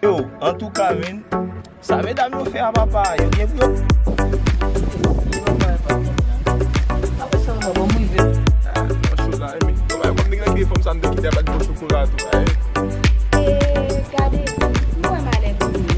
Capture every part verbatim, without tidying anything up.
Yo, antouka, men, sa medam yo fè a papa, yo gen pou yo. Apre sa, papa, bon, m rive. Ah, mwen cho la, men. Bon, bay, kòm nèg la gen fanm sa, m te kite a bat bon chokola tou, ay. E, gade, m wè malè pou li.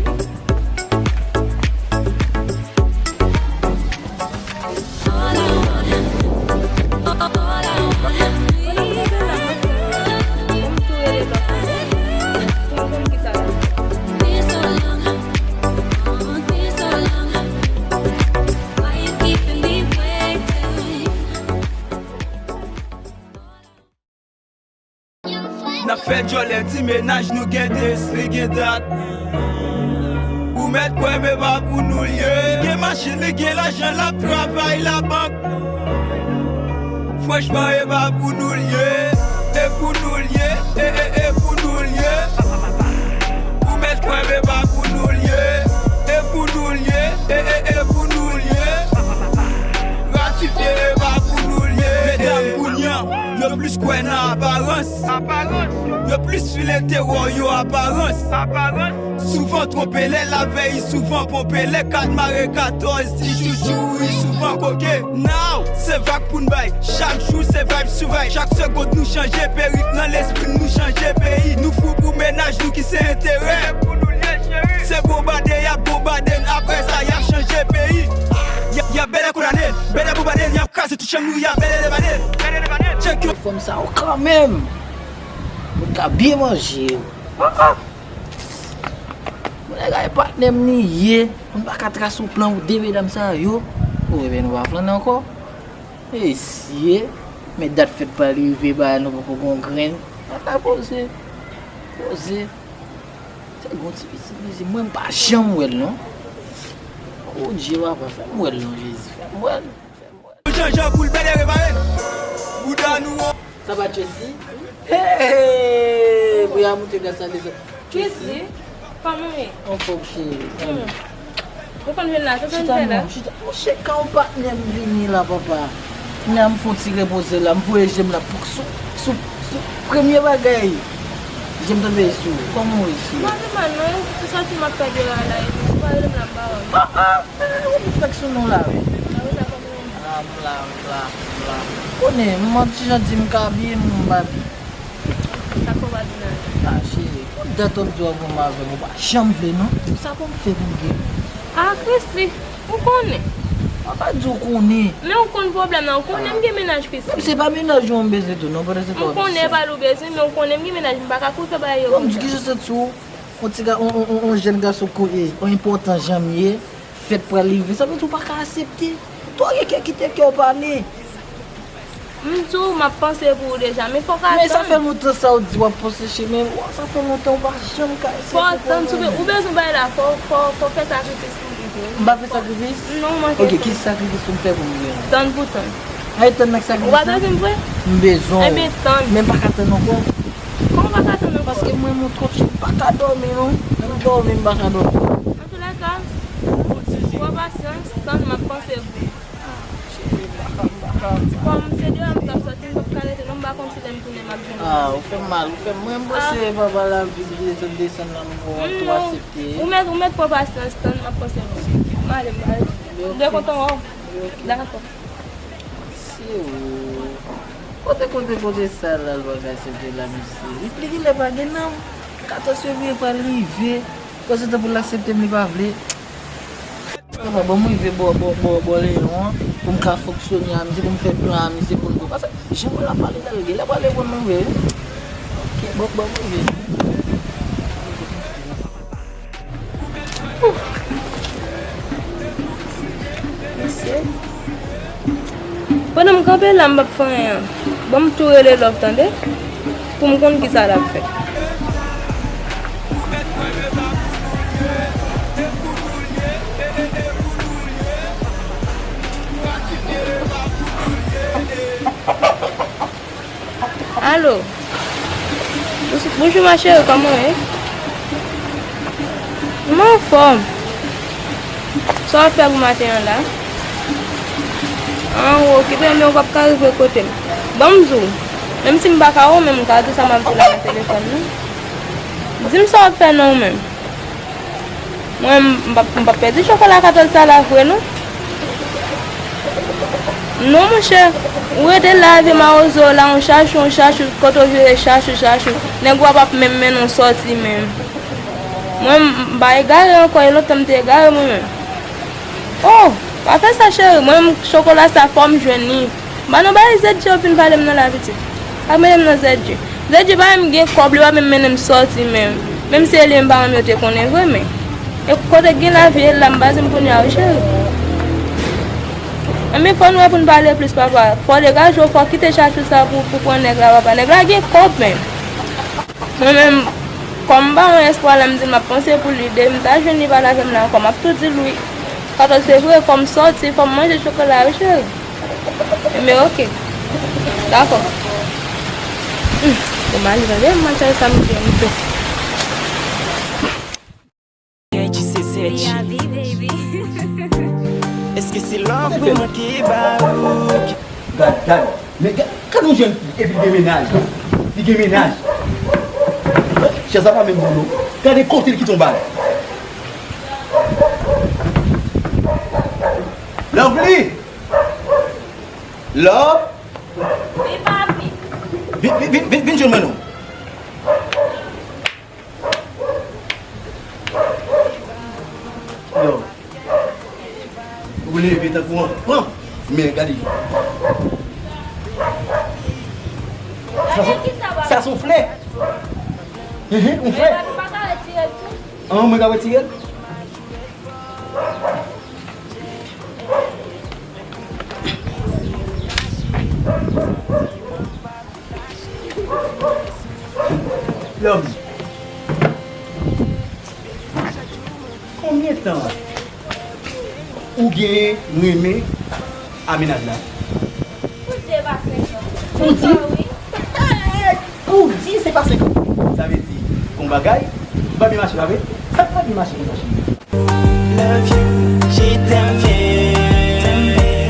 N ap fè djòlè ti mennaj nou gen de, li gen dat. Ou mèt kwè m, e pa pou nou l ye. Li gen machin, li gen lajan, l ap travay labank. Franchman, e pa pou nou l ye. E pou nou l ye, e, e, e pou nou l ye. Ou mèt kwè m, e pa pou nou l ye. E pou nou l ye, e, e, e pou nou l ye. Ratifye, e pa pou nou l ye. Medam kounye a, yo plis kwè nan aparans. Yo plis file tewò yo aparans. Souvan twonpe lè, lavèy souvan ponpe lè, kat mare katòz, ti chouchou, wi, souvan koke. Now, se vag pou n bay, chak jou se vibe sou vibe. Chak segond nou chanje perik, nan lespri n nou chanje peyi. Nou fou pou mennaj nou ki se enterè. Se bonbade y ap bonbade n, apre sa y ap chanje peyi. Y ap, y ap bèlè kondane n, bèlè bonbade n, y ap kraze tout chanm nou, y ap bèlè debade n. Check yo. Fanm sa yo kanmenm. Moun ka byen manje. Ah, ah. Moun nèg a e patnè m li ye. Moun pa ka trase yon plan pou de medam sa yo. Ou ebyen nou pa flannen ankò. Mesye, men dat fèt pa rive, ba nou poko gon grenn. Papa poze. Poze. Se gon ti pitit mesye, mwen m pa janm wè l non. O Dye papa, fè m wè l non Jezi, fè m wè l. Jan jan pou l bèlè repare l. Bouda nou. Sa va Tracy? Hey, hey, hey, bouya moute gaz la desann. Tracy, kòman w ye? Anfòm cheri. Hmm. Ou konn vin la, sa sa n fè la? Chita non, chita. Monchè, kan yon patnè m vini la papa. Kounya m fè yon ti repoze la, m voye je m la pouk sou, sou, sou premye bagay. Je m tonbe sou ou. Kòman w ye cheri? Mwen vin mal non, se sòti m ap fè deyò a la epi ou pa rele m la m pa wè w. Ah, ah. Ou fèk sou non la wi. Ah, m la, m la, m la. Konnen, m ap ti jan di m ka abiye, m pa abiye. Sa k fè w pa di n anyen? Ah, cheri, tout dat w ap di w ap goumen avè m, ou pa janm vle non. Sa pou m fè pou m gen? Ah, Chrisley, ou konnen. Mwen pa di w konnen. Men ou konn pwoblèm nan, ou konnen m gen mennaj Chrisley. Menm se pa mennaj ou an m bezwen tou non, pandan se tan w ap di sa. M konnen pa l ou bezwen, men ou konnen m gen mennaj, m pa ka koute bagay yo konsa. Bon, m di kijan w santi w? Yon ti ga, yon, yon, yon, yon jèn gason konnen, yon enpòtan jan m ye. Fèt pral rive, sa vle di w pa ka aksepte. Twò gen kè kite kè w pale. M di w, m ap panse pou ou deja, men fòk atann. Men sa fè lontan sa w di w ap panse cheri, men sa fè lontan w pa janm ka eseye pou w pale. Fò w atann, si w be-, ou bezwen bagay la, fò, fò, fò w fè sakrifis pou li vre. M pa fè sakrifis? Non, ou manke. Ok, ki sakrifis pou m fè pou m vre? Tann pou tann. Ay, tann nan sakrifis la? Ou pa bezwen m vre? M bezwen w. Ebyen, tann. Men m pa ka tann ankò. Kòman w pa ka tann ankò? Paske m renmen w twòp, cheri, m pa ka dòmi non. Menm dòmi, m pa ka dòmi. Antoulèka, pran pasyans, tann, m ap panse pou ou. Kòm se deyò m t ap sòti, m p ap ka rete non, m pa konn si lè m tounen m ap jwenn ou. Ah, ou fè m mal, ou fè m, mwen m panse papa lavi li te desann la, m bon, tou aksepte. Ou mèt, ou mèt pran pasyans, tann, m ap panse pou ou. M ale, m ale. M te kontan wè w. Dakò. Se ou. Kote, kote, kote sa l al bagay se de la mesye. Li, li genlè pa gen nanm. Katòz fevriye pral rive. Panse tanpou l aksepte m, li pa vle. Papa, ban m rive bò, bò, bò, bò Leyon an, pou m ka fonksyone a misye, pou m fè plan a misye, pou l go. Paske jan mwen la pale la, l genlè pral reponn mwen vre wi. Ok, ban, ban m rive. Mesye, pandan m kanpe la, m p ap fè anyen an. Ban m tou rele Love, tande, pou m konn kisa l ap fè. Alo. Bons-, bonjou ma chérie, kòman w ye? M anfòm. Sa w ap fè pou maten an la? An, ou okipe, men ou p ap ka rive kote m. Ban m di w, menm si m pa ka wè w, men m ka di w sa m ap di w la nan telefòn nan. Di m sa w ap fè non ou menm. Mwen, m p ap, m p ap pèdi chokola katòz sa la vre, non. Non, monchè, ou rete la, avè mawozo la, yon chachou, yon chachou, kote w vire chachou, chachou. Nèg w ap ap menm mennen w sòti menm. Mwen, m pa egare ankò, e lontan m te egare mwen menm. Oh, pa fè sa, cheri, mwen, m, chokola sa, fò m jwenn li. M pa nan bagay Z J yo vin pale m nan la, pitit. Pa mennen m nan Z J. Z J pa menm gen kòb, li pa menm mennen m sòti menm. Menm si e li menm paran m yo te konnen vre, men. E kote k gen lavi e la m pa di m kounye a wi cheri. Enben fò n wè pou n pale plis papa. Fò degaje w, fò kite chachou sa pou, pou pran nèg la papa. Nèg la gen kòb menm. Mwen menm, kòm m pa yon espwa la m di l m ap panse pou li, depi m ta jwenn li pale avè m la ankò, m ap tou di l wi. Katòz fevriye, fò m sòti, fò m manje chokola wi cheri. Enben oke. Dakò. Hum, bon, m ale tande, m al chache sa m gen m tou. Kèji se sèji. Èske se love pou mwen ki ba ou ki Gad, gad. Men gad, gad yon jèn fi, epi li gen mennaj. Li gen mennaj. Chè sa pa menm bon non. Gade kote l kite yon bal. Lovely! Love! Wi, papi. Vin, vin, vin, vin, vin jwenn mwen non. Yo. Ou leve tankou an. Pran. Men gade. Sa se, sa se yon flè. Ehe, yon flè. An, mwen ka retire l? Love. Konbyen tan ou gen renmen a mennaj la? Pou di e pa senk an. Pou di? Wi. Pou di se pa senk an. Sa vle di, gon bagay pa byen mache, pa vre? Sa pa byen mache konsa, cheri. Love you, je t'aime bien.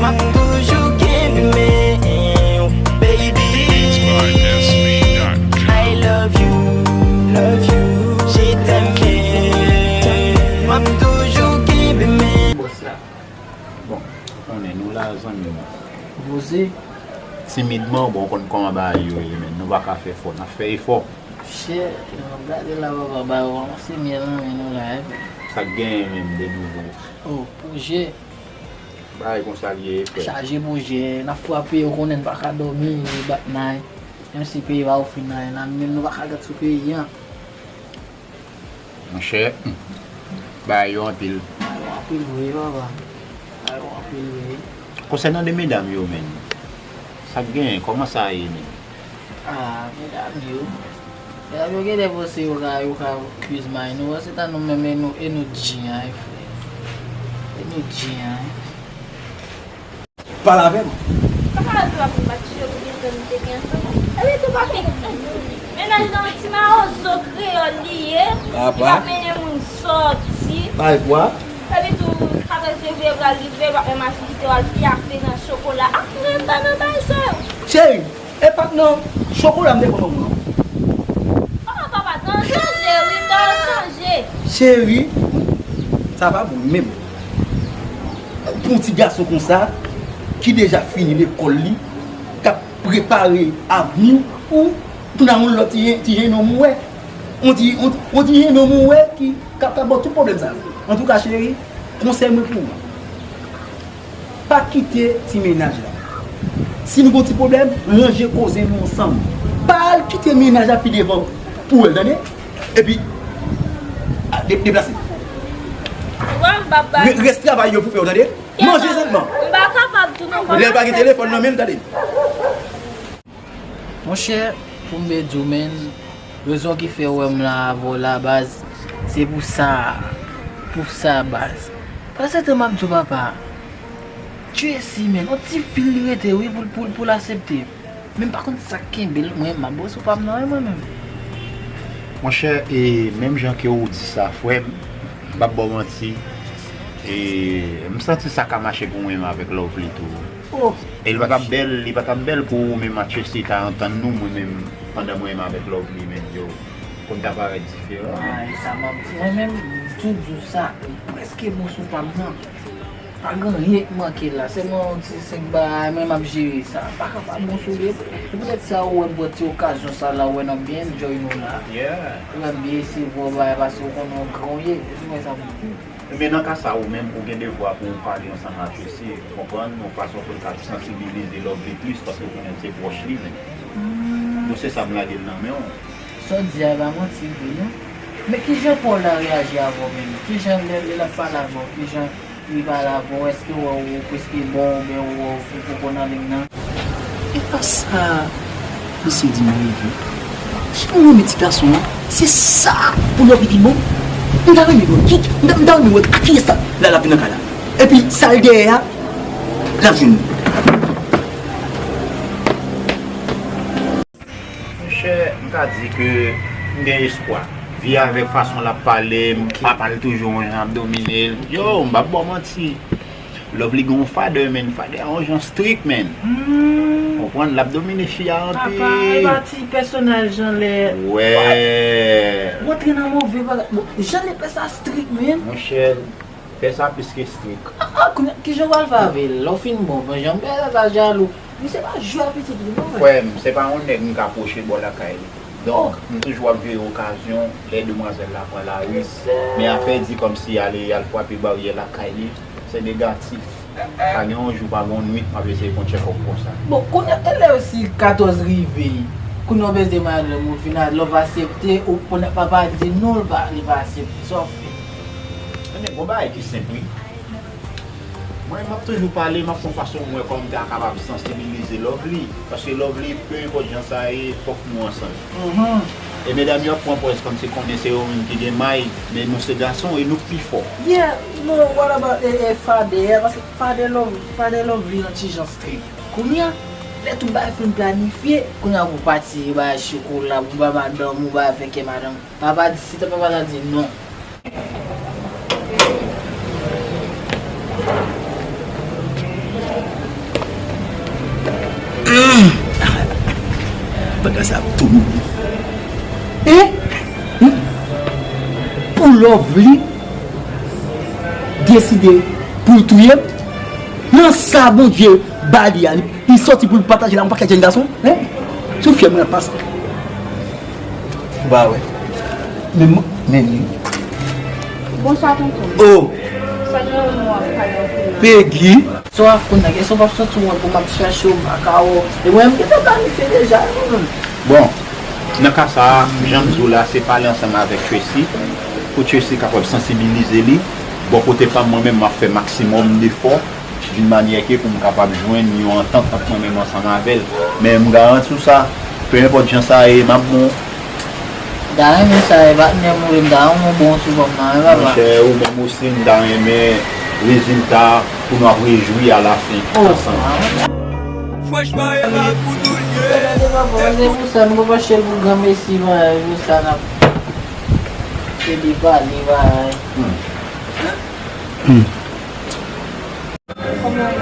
M ap toujou kenbe men w, baby. I love you, love you, je t'aime bien. M ap toujou kenbe men. Bòs la. Bon, ou konnen nou la, zanmi m. Poze. Timidman, bon, ou konn kòman bagay yo ye, men nou pa ka fè fò, n ap fè efò. Chè, m ap gade la, papa, ba yo ranmase myèl nan men nou la, epi. Sa k genyen menm de nouvo? Oh, pwojè. Bagay konsa l ye, frè. Chaje pwojè, n ap frape, ou konnen n pa ka dòmi, bat nay. Menm si peyi pa ofri n anyen, n a menm nou pa ka gad sou peyi an. Monchè, hmm, bagay yo anpil. Bagay yo anpil vre, papa. Bagay yo anpil vre. Konsènan de medam yo, menm, sa k genyen? Kòman sa ye, menm? Ah, medam yo. Medam yo genlè panse yo ka, yo ka kwiz may nou, panse ta nou menm e nou, e nou dji an, frè. E nou dji an. Pale avè m. Papa, yo di w ap bat cheri pou de tan nou te gen ansanm. Epi tou, papi, mennaj nan yon ti mawozo kreyòl li ye. Li pa mennen moun sòti. Pale pou a. Epi tou, katòz fevriye pral rive, l pa menm achte kite w al pyafe nan chokola. Ak menm pa nan bay sa yo. Cheri, e pa t nan chokola m te pran ban ou, non. Oh, papa, tan chanje, wi, tan chanje. Cheri, sa pa bon menm. Pou yon ti gason konsa, ki deja fini lekòl li, k ap prepare avni w, pou nan yon lòt ti, ti jennonm ou wè. Yon ti, yon, yon ti jennonm ou wè ki k ap, k ap ba w tout pwoblèm sa yo. Antouka, cheri, konsèy mwen pou ou. Pa kite ti mennaj la. Si nou gon ti pwoblèm, ranje koze nou ansanm. Pa al kite mennaj la pi devan pou w wè l, tande? Epi, a, de-, deplase. Ou wè m pa bay. Re-, rès travay yo pou fè w, tande? Manje sèlman. M pa kapab tou non, papa. Lè l pa gen telefòn nan men l, tande? Monchè, pou m byen di w, menn, rezon ki fè w wè m la avè w la, baz, se pou sa, pou sa, baz. Paske tan m ap di w, papa, Jesi, menn, yon ti fil li rete, wi, pou l, pou l, pou l aksepte. Men m pa konn sa k kenbe l, mwen, m ap bwè sou pa m nan, wi, mwen menm. Monchè, e, menm jan ke ou di sa, frè m, m p ap ba w manti, e, m santi sa ka mache pou mwen menm avèk Lovely tou. Oh. E li pa t ap bèl, li pa t ap bèl pou ou menm ak Chesty ta antann nou, mwen menm, pandan mwen menm avèk Lovely, men yo. Sa parèt diferan. Ay, sa m ap di. Mwen menm, m tou di w sa, prèske bon sou pa m nan. Pa gen anyen k manke la. Sèlman yon ti senk bagay, mwen m ap jere sa. Pa kapab bon sou li. Se poutèt sa ou wè m pran ti okazyon sa la, ou wè n ap byen enjoy nou la. Yeah. Ou wè m byen eseye vwa w bagay, paske ou konnen w gran w ye. Ou wè sa m di. Men nan ka sa, ou menm, ou gen devwa pou w pale ansanm ak Tracy, ou konprann, yon fason pou l ka sansibilize Lovely plis, paske ou konnen se pwòch li menm. Bon, se sa m lage l nan men w. Sa w di a, e pa manti vre, non. Men kijan Paul la reyaji avè w menm? Kijan lè, lè l ap pale avè w? Kijan li pale avè w? Èske w wè w preske bon oubyen w wè w poko nan liy nan? E pa sa misye di m rive. Jan w renmen ti gason an, se sa pou Lovely ki bon. M ta renmen wè ki, m ta, m ta renmen wè a kiyès la, la, l ap vin nan kay la. Epi sa l dèyè a, l ap jwenn. Monchè, m ka di ke m gen espwa. Vi avèk fason l ap pale, m, papa l toujou yon jan ap domine l. Yo, m p ap ba w manti. Lovely gen yon father, men father a yon jan strik, men. Konprann, l ap domine fi a anpil. Papa, e pa ti pèsonaj jan lè. Wè. Rantre nan move bagay. Bon, jan lepè sa strik, men. Monchè, pè sa plis ke strik. Ah, ah, kounye a, kijan w pral fè avè l? Lè w fin bon, bon, jan pè sa, sa jalou. Misye pa jwe ak pitit li, non, men. Frè m, se pa yon nèg m ka pwoche bò lakay li. Donk, m toujou ap jere okazyon lè demwazèl la pran lari. Men afè di kòmsi ale, al frape baryè lakay li, se negatif. Pa gen yon jou, pa gen yon nwit, m ap eseye fè yon tchèkòp konsa. Bon, kounye a, e lè si katòz rive, kounye a w bezwen madanm ou vin a, lè w pa aksepte, ou konnen papa di non, l pa, li pa aksepte. Sa w fè? Ebyen, gon bagay ki senp, wi. Mwen, m ap toujou pale, m ap fè yon fason mwen kòm m ta kapab sansibilize Lovely. Paske Lovely, pe enpòt jan sa ye, fòk nou ansanm. E medam yo ap pran pòz kòmsi konnen se yo menm ki gen may, men nou se gason e nou k pi fò. Yeah, bon, what about, e, e, father, paske father Lov-, father Lovely yon ti jan strik. Kounye a, lè tout bagay fin planifye, kounye a pou pati, bay chokola, pou bay madanm ou, bay fè kè madanm. Papa di, si te papa ta di non. Bagay sa ap touye m. E? Hmm? Pou Lovely deside pou l touye m? Nan sa Bondye ba li a, li, li sòti pou l pataje l ak yon pakèt jèn gason? Hein? Sou fyèl mwen ap pase. Ou pa wè. Men, men li. Bonswa, tonton. Oh! Sa gen yon moun w ap pale anpil la. Peggy. Sa w ap fè kounye a? Èske w p ap soti wè pou m ap chache w, m pa ka wè w? E mwen menm, m gentan planifye deja, wi, menm. Bon, nan ka sa a, jan m di w la, se pale ansanm avèk Tracy, pou Tracy kapab sansibilize li. Bò kote pa m, mwen menm, m ap fè maksimòm defò. D'une manière que pou m kapab jwenn yon antant ant mwen menm ansanm avè l. Men m garanti w sa, pe enpòt jan sa ye, m ap bon. M ta renmen sa, e patnè m ou ye, m ta renmen w bon sou kò m nan, wi, papa. Monchè, ou menm osi, m ta renmen rezilta pou nou ap rejwi alafen ansanm. Franchman, e pa pou nou l ye. Se pou sa, nou pa chèche pou granmesi, pou sa n ap ede pale, bay.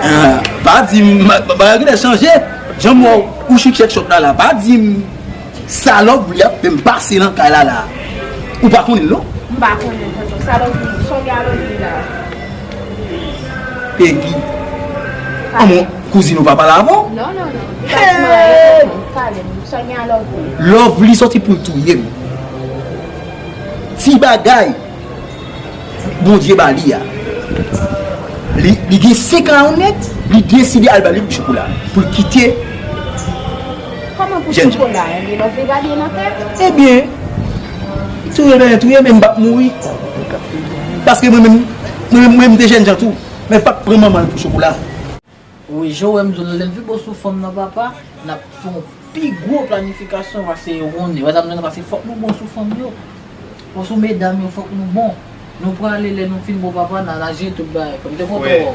Ah, pa di m, ma, ma, bagay genlè chanje. Jan m wè w, ou chik chèk chòt la la. Pa di m sa Lovely ap fè m pase nan kay la la. Ou pa konnen l non? M pa konnen, tonton. Sa Lovely, sa w gen a Lovely la? Peggy. Anmò, kouzin ou pa pale avè w? Non, non, non. Li pa di m anyen, tonton. Kale m. Sa w gen a Lovely? Lovely sòti pou l touye m. Ti bagay. Bondye ba li a. Li, li gen senk an a yon nèg, li deside al ba li pou chokola. Pou l kite. Kòman pou jèn jan? Chokola, enben, lòt li ba li nan tèt? Ebyen, touye, ben, touye, men m p ap mouri. Paske mwen menm, mwen menm, mwen menm m te jèn jan tou. Men m p ap pran manman l pou chokola. Wi, jan w wè m di w, lè n vin bon sou fanm nan, papa, n ap fè yon pi gwo planifikasyon pase yo konnen. Wè sa m di w, pase fòk nou bon sou fanm yo. Bon sou medam yo, fòk nou bon. Nou prale lè nou fin bon, papa, n a, n a jere tout bagay. Fò m te kontan wè w.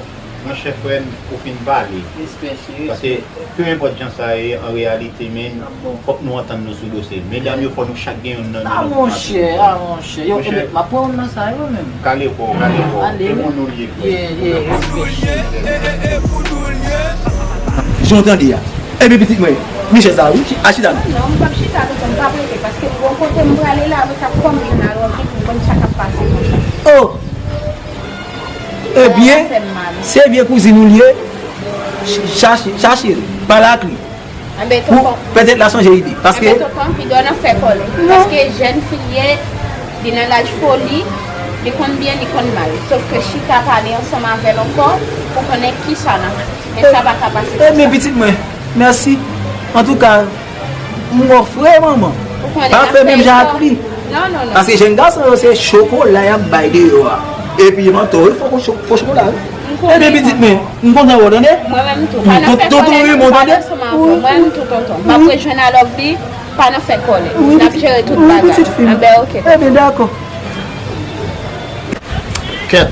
Monchè frè m, ou fin pale. Respè, cheri. Paske, pe enpòt jan sa ye, an reyalite, men, fòk nou antann nou sou dosye. Medam yo, fò nou chak gen youn nan nou. Ah, monchè, ah, monchè. Yo, monchè, m ap pran youn nan sa yo menm. Kale kò w, kale kò w. Ale, wi. E pou nou l ye, frè. Ye, ye, respè. Jan w tande a. Ebyen, pitit mwen, Michel sa wi, a chita non. Non, m p ap chita tonton, m p ap rete, paske m gon kote m prale la, mwen sa kòm jounal wè, m konn sa k ap pase konsa. Oh! Ebyen, se vye kouzin ou l ye, chache, chache l, pale ak li. Pou petèt l a chanje ide. Paske. Enben tonton, pidon nan fè kòlè. Paske jèn fi l ye, li nan laj foli, li konn byen, li konn mal. Sof ke chita pale ansanm avè l ankò, pou konnen kisa nan. Men sa pa ka pase konsa. Ebyen pitit mwen, mèsi. Antouka, m wè w fre manman. Pa fè menm jan ak li. Non, non, non. Paske jèn gason yo se chokola y ap bay deyò a. Epi mantò wi, fò cho-, fò chokola wi. Ebyen pitit mwen, m kontan wè w tande. Mwen menm tou. Pa nan fè kòlè non, m pale ansanm avè w. Mwen menm tou tonton. M ap rejwenn a Lovely, pa nan fè kòlè. N ap jere tout bagay. Anben oke. Ebyen dakò. Kèt.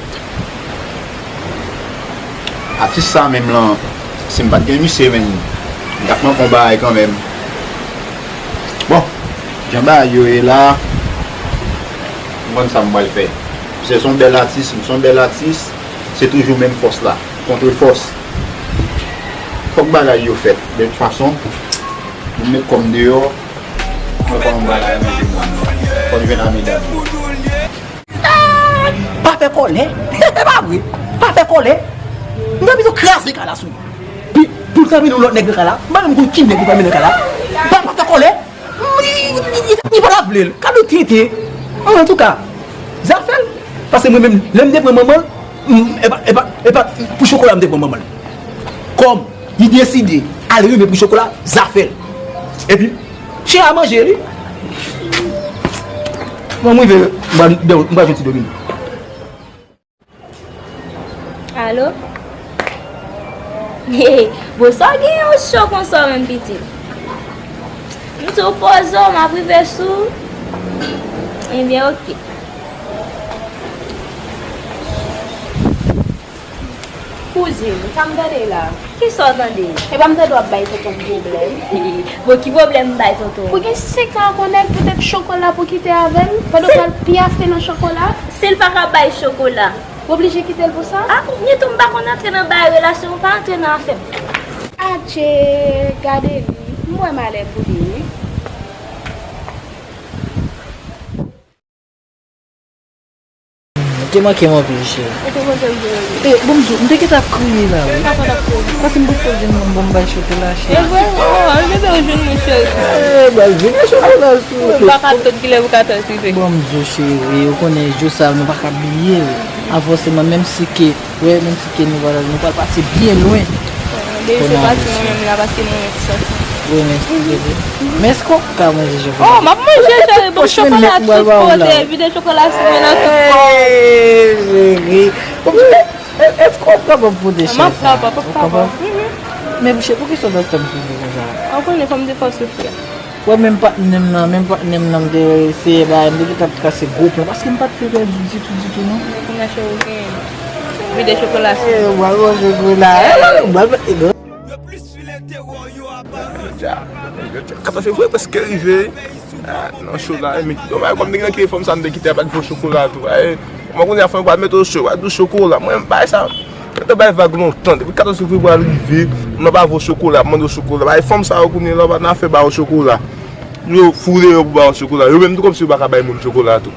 Atis sa menm lan, si m pa t gen misye menm, m t ap manke yon bagay kanmenm. Bon, jan bagay yo ye la, m konn sa m pral fè. Se son bèl atis, m son bèl atis, se toujou menm fòs la, kontre fòs. Fòk bagay yo fèt. De tout fason, m met kò m deyò, mwen pa yon bagay nan men moun. Fòk jwenn a medam yo. Pa fè kòlè. E pa vre. Pa fè kòlè. M ta pito kraze kay la sou li. Pi, pou l ta mennen yon lòt nèg nan kay la. M pa menm konn ki nèg li ta mennen nan kay la. Pa, pa fè kòlè. Li, li, li, li pa ta vle l. Kado tenten. Antouka, zafè l. Paske mwen menm, lè m te pran manman l, m, e pa, e pa, e pa pou chokola m te pran manman l. Kòm li deside al renmen pou chokola, zafè l. Epi, chen a manje li. Bon, m rive, m pral, m pral jwenn ti domino. Alo? Hey, bon, sa w gen yon cho konsa menm pitit? M di w poze w, m ap rive sou ou. Ebyen, oke. Kouzin, sa m tande la? Kisa w tande? Epa m tande w ap bay tonton pwoblèm. Bon, ki pwoblèm m bay tonton? Pou gen senk an ak yon nèg, poutèt chokola pou kite avè l, pandan w pral pyafe nan chokola. Si l pa ka bay chokola. W oblije kite l pou sa? A, nyetò m pa konn antre nan bagay relasyon, m pa antre nan afè m. Adje, gade li, m wè malè pou li, wi. Ou te manke m anpil, cheri. Ou te manke m tou, bebe. E, bon, m di w, m te gentan ap kriye la, wi. Papa t ap kriye. Paske m potko jwenn moun ban m bay chokola, cheri. E vre? Oh, m gentan jwenn mwen, cheri. E, bal vin gen chokola sou ou. M pa ka tann kilè pou ka tann rive. Bon, m di w, cheri, ou konnen jou sa, nou pa ka bliye l. Avòseman, menm si ke Wi, menm si ke nou pral, nou pral pase byen lwen. Bebe, se pati mwen menm la, paske mwen menm soti. Wi, men, bebe. Men èske w ka manje chokola? Oh, m ap manje, cheri, bon, chokola tout kote, vide chokola sou mwen nan tout bò. Cheri. Bon, e, e, èske w ap kapab pote chè sa? M ap kapab, m ap kapab. Men, cheri, poukisa w t ap fè m soufri konsa? Ou konnen, fò m te fè w soufri. Wè, menm patnè m nan, menm patnè m nan, m te eseye bay, m te gentan ap trase gwo plan, paske m pa t vle pèdi ditou, ditou, non. Kounye a, cheri, ou gen vide chokola sou. E, w al manje chokola. E, w al manje, e, non. Yo plis file tewò yo aparan. Katòz fevriye prèske rive. A, nan cho la, e, men, kòm m te gen nan kite fanm sa, m te kite a pa t vo chokola tou. A, e, mwen kounye a fanm pral mete w cho, a di w chokola. Mwen, m bay sa. Yo te bay vag lontan. Depi katòz fevriye pral rive, moun nan pa voye chokola, ap mande w chokola. Bay fanm sa yo kounye a la, pa nan afè ba yo chokola. Yo foure yo pou ba yo chokola. Yo menm tou kòmsi yo pa ka bay moun chokola tou.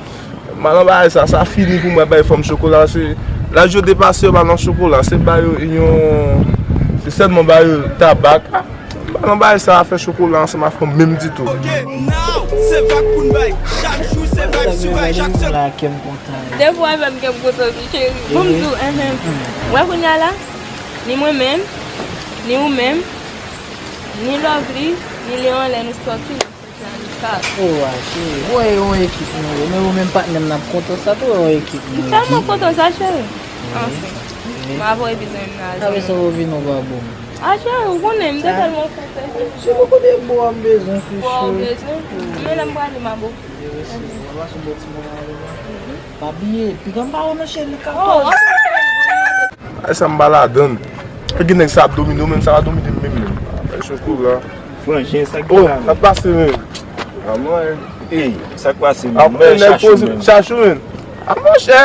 M pa nan bagay sa, sa fini pou mwen bay fanm chokola. Se laj yo depase, yo pa nan chokola. Se ba yo yon, se sèlman ba yo tabak. M pa nan bagay sa, afè chokola ansanm ak fanm menm ditou. Ok, now, se vag pou n bay. Chak jou, se vag sou vag, chak semèn. Devwa menm gen m kontan tou, cheri. Bon, m di w, enhen. Wè kounye a la, ni mwen menm, ni ou menm, ni Lovely, ni Leon, lè nou sòti, nou sòti a Lucas. O, a, cheri. Bon, e yon ekip nou ye. Men ou menm patnè m nan, m kontan sa tou, yon ekip nou ye. M tèlman kontan sa, cheri. Anfen. M ap voye bizwen m nan. Sa vle di ou vin ou pa bon. A, cheri, ou konnen, m te tèlman kontan. Se poko de bo a m bezwen, cheri. Bo a ou bezwen? Men lè m prale, m a bo. Pase yon bon ti moman avè mwen. Pa bliye, piga m pa wè nan cheri katòz. Ay, sa m pa ladann. Gen nèg sa ap domine w, menm sa pa domine m menm, menm. Ay, chokola. Franjen, sa ki la, menm? Sa pase, menm. A mwen. Ey, sa k pase, menm? Mwen Chachou, menm. Chachou, menm. A monchè.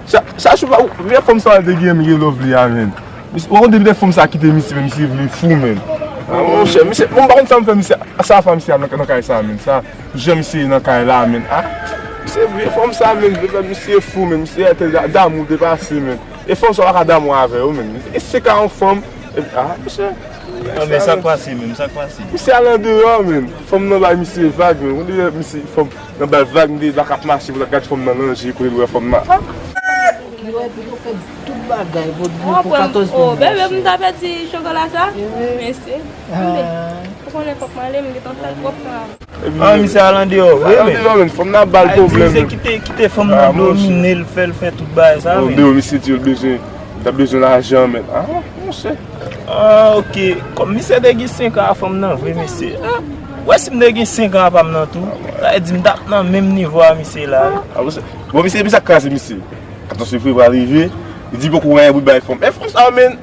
Cha-, Chachou, pa, ou, men fanm sa te gen, men gen Lovely a, menm. Ou konn depi lè fanm sa kite misye, menm misye vle fou, menm. Ah, monchè, misye, mwen pa konn sa m fè misye, sa fè misye nan, nan kay sa, menm sa. Jan misye nan kay la, menm. Ah, se vre, fanm sa, menm, vre, misye fou, menm, misye te da-, damou depase, menm. E fanm sa w pa ka damou avè yo, menm. E se ka yon fanm, e, ah, monchè. Non, men sa k pase, menm, sa k pase. Misye al andeyò, menm. Fanm nan bay misye vag, menm. Ou di misye, fanm nan bay vag, m te la k ap mache pou l ap gade fanm nan nan je, kote l wè fanm nan. Ah! Li wè, pou yo fè tout bagay, pou, pou, pou katòz poun. Oh, bebe, m ta pèdi chokola sa? Mèsi. Ou konnen fòk m ale, m gentan fè twòp tan. Ah, misye al andeyò, vre, men. Al andeyò, men. Fanm nan ba l pwoblèm. Misye kite, kite fanm nan domine l, fè l fè tout bagay sa, men. Andeyò, misye di l bezwen, l ta bezwen lajan, men. Ah, monchè. Ah, ok. Kòm misye te gen senk an a fanm nan, vre, mesye. Ah, wè si m te gen senk an a pa m nan tou. Sa vle di m t ap nan menm nivo a misye la. Ah, bon, se, bon, misye, misye ap kraze misye. Katòz fevriye pral rive, li di poko gen bout bay fanm. Men fanm sa, men,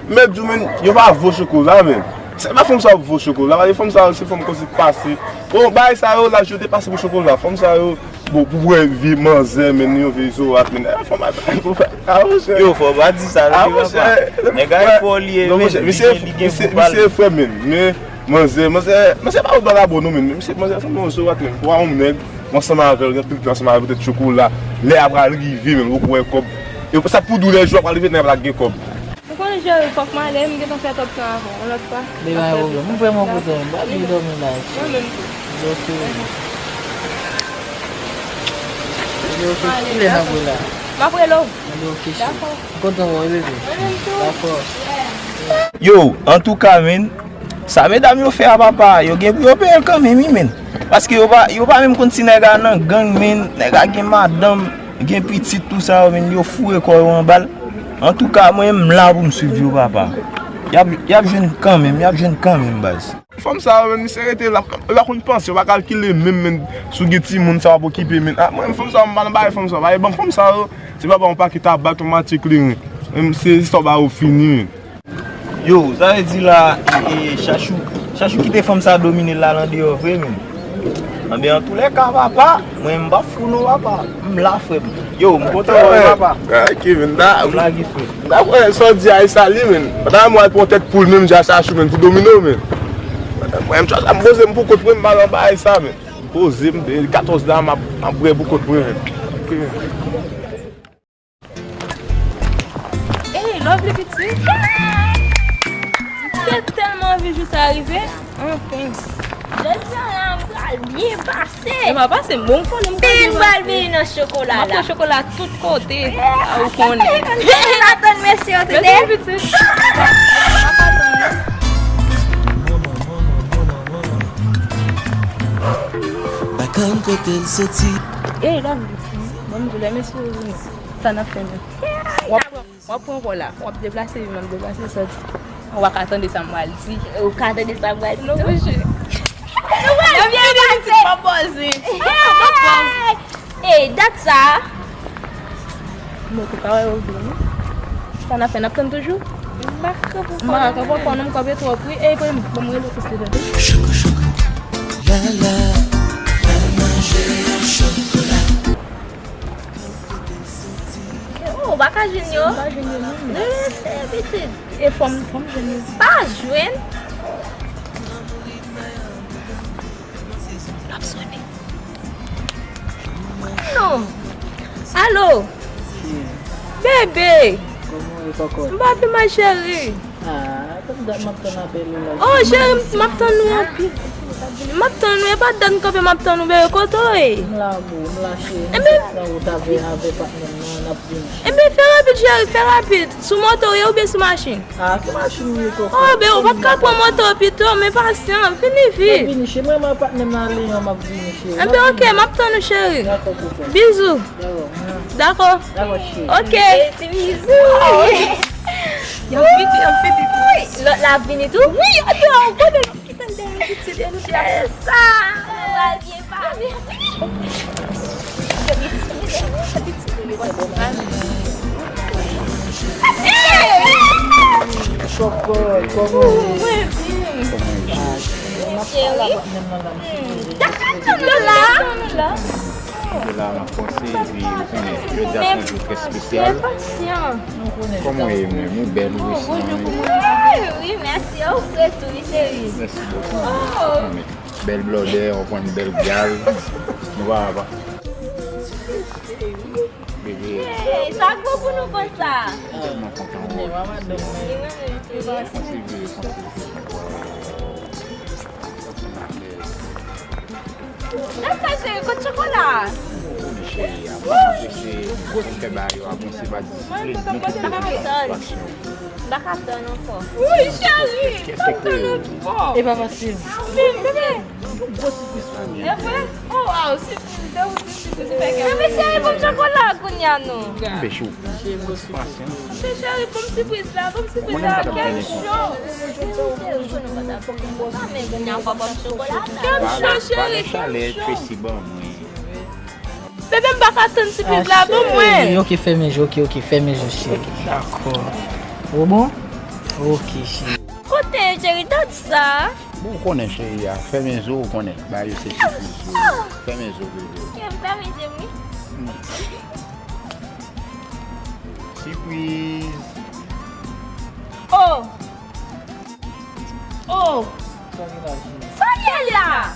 mèt di w, men, yo pa vo chokola, men. Se pa fanm sa yo vo chokola, paske fanm sa yo, se fanm kòmsi pase. Bon, bagay sa yo, laj yo depase pou chokola. Fanm sa yo, bon, pou wè vye manzè, men, yo vye zorat, men. Eh, fanm a, ah, monchè. Yo, fò pa di sa, non, papa. Nèg a fò li ye, men, li gen, li gen gou pa l. Misye frè, men, men, manzè, manzè, manzè pa wè bagay bon, non, men. Misye, manzè, se yon zorat, men. Pou yon nèg, Ou ansanm avè l, gen anpil tan ansanm avè l, poutèt chokola. Lè a pral rive, men, ou poko wè kòb. E sa pou di w lè jou a pral rive, nèg la gen kòb. Ou konnen, Jerry, fòk m ale, m gentan fè twòp tan avè w. Yon lòt fwa. Li pa gen pwoblèm. M vrèman kontan. M pa vle dòmi la. Mwen menm tou. Ok. Ok, kilè n ap rele la? M ap rele w. Dakò. M kontan wè w, bebe. Mwen menm tou. Dakò. Yo, antouka, men, sa medam yo fè a papa, yo gen pou yo peye l kanmenm, wi, men. Paske yo pa, yo pa menm konn si nèg a nan gang, men, nèg a gen madanm, gen pitit, tou sa yo, men, yo foure kò yo anba l. Antouka, mwen, m la pou m swiv yo, papa. Y ap, y ap jwenn kanmenm, y ap jwenn kanmenm, baz. Fanm sa yo, men, misye rete la, yo pa konn panse, yo pa kalkile menm, men, si w gen timoun, sa w ap okipe, men. Ah, mwen, fanm sa yo, m pa nan bagay fanm sa yo, pa ban fanm sa yo, se papa yon pakèt tabak, yon matye kleren. Men, se istwa ba yo fini, men. Yo, sa vle di la, e, e, Chachou, Chachou kite fanm sa domine l la, l andeyò vre, men. Anben, antoulèka, papa, mwen, m p ap fou non, papa. M la, frè m. Yo, m kontan wè w, papa. Ah, Kevin, da, m lage, frè. Da, frè, sa w di a, e sa li, men. Pandan mwen al pran tèt poul, menm jan Chachou, men, pou domine w, men. Mwen, m tchwa, m poze m pou kont mwen, m pa nan bagay sa, men. M poze m, de katòz la, m ap, m ap bwè pou kont mwen, men. Ey, Lovely pitit. M te tèlman anvi jou sa rive. Anfen. Jodi a la, m pral byen pase. E pa pase, bon, m konnen m pral byen pase. M pral vini nan chokola la. M ap pran chokola tout kote. A, ou konnen. M ap tann mesye yo tande. Mèsi, pitit. M ap tann. Bakan kote l soti. Ey, Lovely. Bon, m di w lè mesye yo vini. Sa n ap fè menm? W ap, w ap pran kò la, w ap deplase vin, m ap deplase sòti. Ou pa ka tande sa m pral di. Ou ka tande sa m pral di tou? Non, monchè. Nou pral byen pase. M ap poze. Ey, dat sa a. Bon, tou pa wè yo vini. Sa n ap fè, n ap tann toujou? M pa ka kanpe ankò non, m kanpe twòp wi. Ey, ban m rele Christy tande. Choko, choko. La, la, la, manje chokola. Oh, ou pa ka jwenn yo? M pa jwenn yo non. Rele pitit. E fò m, fò m jwenn yo. Pa jwenn. L ap sonnen. Non. Alo. Bebe. Kòman w ye, kòkòt? M pa pi mal, cheri. Ah, tout dat m ap tann apèl ou la. Oh, cheri, m ap tann ou anpil. M ap tann ou, e pa dat m kanpe m ap tann ou, bebe, kote w ye? M la, boo, m la, cheri. M sot nan wout avè, avè patnè m nan, n ap vini, cheri. Ebyen, fè rapid, cheri, fè rapid. Sou moto w ye oubyen sou machin? Ah, sou machin m ye, kòkòt. Oh, bebe, ou pa t ka pran moto pito, men pasyan, vini vit. M ap vini, cheri, mwen, mwen, patnè m nan ale, m ap vini, cheri. Ebyen, ok, m ap tann ou, cheri. Dakò, kòkòt. Bizou. Dakò. Dakò, cheri. Ok. Ti bizou. Y ap vini, y ap vini. Lòt la ap vini tou? Wi, atò, ou konnen l ap kite l dèyè pitit, e nou te ap fè sa. Sa pral byen pase. Chòkòt, kòman w ye? Mwen byen. Kòman w ye? Cheri. N ap pale avèk menm nan la, m sipoze. Dakò, nou la. Nou la. De la ranfòse, epi ou konnen, jodi a se yon jou trè espesyal. Kòman w ye, mwen? Ou bèl, ou resan, wi. Wi, mèsi. Ou fre tou, wi, cheri. Mèsi bokou. Bèl blòdè, ou konn, bèl gal. Nou pa, pa. Bebe. Hey, sa gwo pou nou konsa. Mwen tèlman kontan wè w. Li renmen m tou, wi. Kontinye, kontinye. Gad sa, cheri, kote chokola? Cheri, a, mwen se, mwen fè bagay yo avanse, pa disipline, men tout bezwen satisfaksyon. M pa ka tann ankò. Wi, cheri, m ap tann ou twò. E pa fasil. Men, bebe. Gwo sipriz pa gen. E vre? Oh, wow, sipriz de ou, sipriz ou fè kè. Bebe, cheri, ban m chokola kounye a non. Fè chou. Pasyans. Cheri, cheri, ban m sipriz la, ban m sipriz la, kè m cho. Kè m cho, cheri, kè m cho. Chalè, Tracy ban mwen. Bebe, m pa ka tann sipriz la, ban mwen. Ok, fèmen je, ok, ok, fèmen je, cheri. Dakò. Ou bon? Ok, cheri. Kote, cheri, dat sa? Bon, ou konnen, cheri, a, fèmen je w, ou konnen. Ba yo se sipriz yo. Fèmen je w, bebe. Kè m fèmen je m, wi. Sipriz. Oh! Oh! Sa ye la?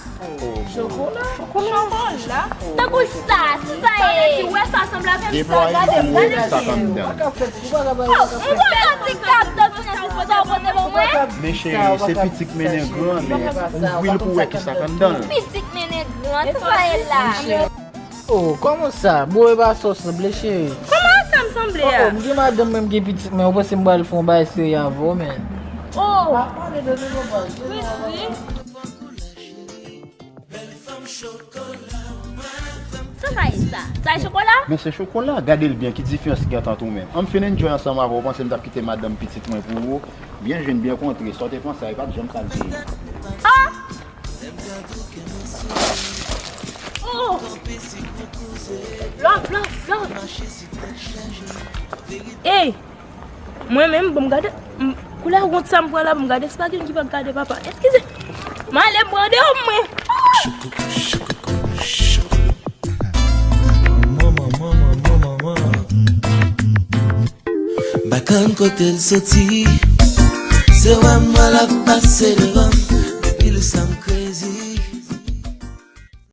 Chokola? Chokola? Tankou sa, sa ye. Ou wè sa sanble avè m sa, gade m, gade m. Oh, m konn yon ti kado nan sa w pote ban mwen. Men cheri, se pitit mennen gran, men ouvri l pou w wè kisa k anndan l. Pitit mennen gran, sa sa ye la? Oh, kòman sa? Bò e pa sa w sanble, cheri. Kòman sa m sanble a? Oh, oh, m gen madanm mwen, m gen pitit mwen, ou panse m pral fè yon bagay serye avè w, men. Oh! Wi, wi. Sa sa ye sa? Sa e chokola? Men se chokola, gade l byen, ki diferans ki gen ant ou menm? An m fin enjoy ansanm avè w, ou panse m t ap kite madanm pitit mwen pou ou? Byen jwenn, byen kontre, sa w te panse a, e pa t janm sa l te ye. Ah! Oh! Love, love, love. Ey! Mwen menm, bon, m gade, m, koulè wont sa m pran la, bon, m gade, se pa gen ki pa gade, papa. Eskize. M ale, m pran de mwen. Manman, manman, manman, manman. Bakann kote l soti, se wè m wè l ap pase devan m, depi lè sa m kreye.